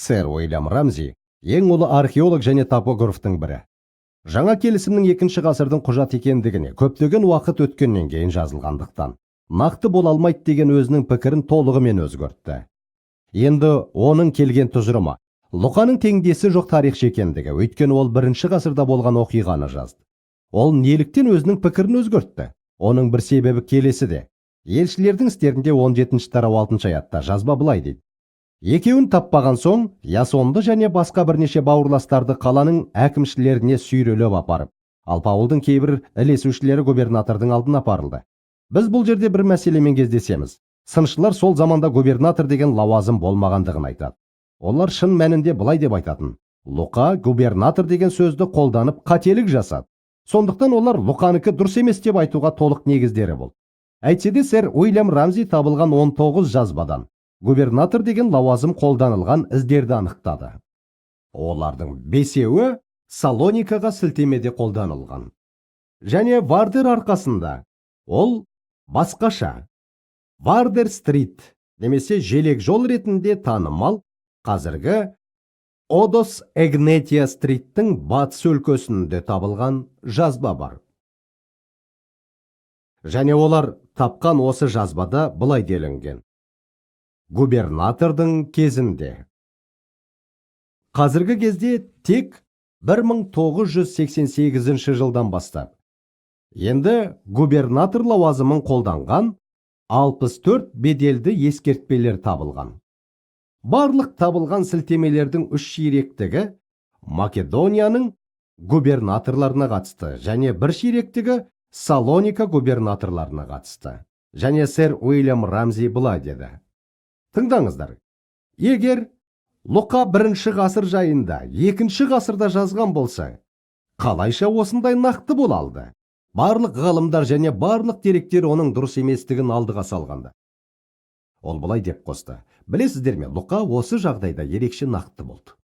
Сэр Уильям Рамзи ең ұлы археолог және топографтың бірі. Жаңа келісімнің екінші ғасырдың құжат екендігіне көптеген уақыт өткеннен кейін жазылғандықтан, нақты бола алмайды деген өзінің пікірін толығымен өзгертті. Енді оның келген тұжырымы Лұқаның теңдесі жоқ тарихшы екендігі, өйткені ол бірінші ғасырда болған оқиғаны жазды. Ол неліктен өзінің пікірін өзгертті? Оның бір себебі келесіде. Елшілердің істерінде 17 тарау 6 аятта жазба былай дейді: Екеуін таппаған соң, Ясонды және басқа бірнеше бауырластарды қаланың әкімшілеріне сүйрелеп апарып, ал Паулдың кейбір ілесушілері губернатордың алдына апарылды. Біз бұл жерде бір мәселемен кездесеміз. Сыншылар сол заманда губернатор деген лауазым болмағандығын айтады. Олар шын мәнінде былай деп айтатын: Луқа губернатор деген сөзді қолданып қателік жасады. Сондықтан олар Луқанікі дұрыс емес деп айтуға толық негіздері болды. Әйтсе де, сэр Уильям Рамзи табылған 19 жазбадан губернатор деген лауазым қолданылған іздерді анықтады. Олардың бесеуі Салоникаға сілтемеде қолданылған. Және Вардер арқасында ол басқаша Вардер стрит немесе желек жол ретінде танымал қазіргі Одос Эгнетия стриттің батыс өлкесінде табылған жазба бар. Және олар тапқан осы жазбада былай делінген: губернатордың кезінде. Қазіргі кезде тек 1988 жылдан бастап енді губернатор лауазымын қолданған 64 беделді ескертпелер табылған. Барлық табылған сілтемелердің үш ширектігі Македонияның губернаторларына қатысты және бір ширектігі Салоника губернаторларына қатысты. Және сэр Уильям Рамзи былай деді: Тыңдаңыздар, егер Лұқа бірінші ғасыр жайында екінші ғасырда жазған болса, қалайша осындай нақты бола алды? Барлық ғалымдар және барлық деректер оның дұрыс еместігін алдыға салғанда. Ол былай деп қосты: білесіздер ме, Лұқа осы жағдайда ерекше нақты болды.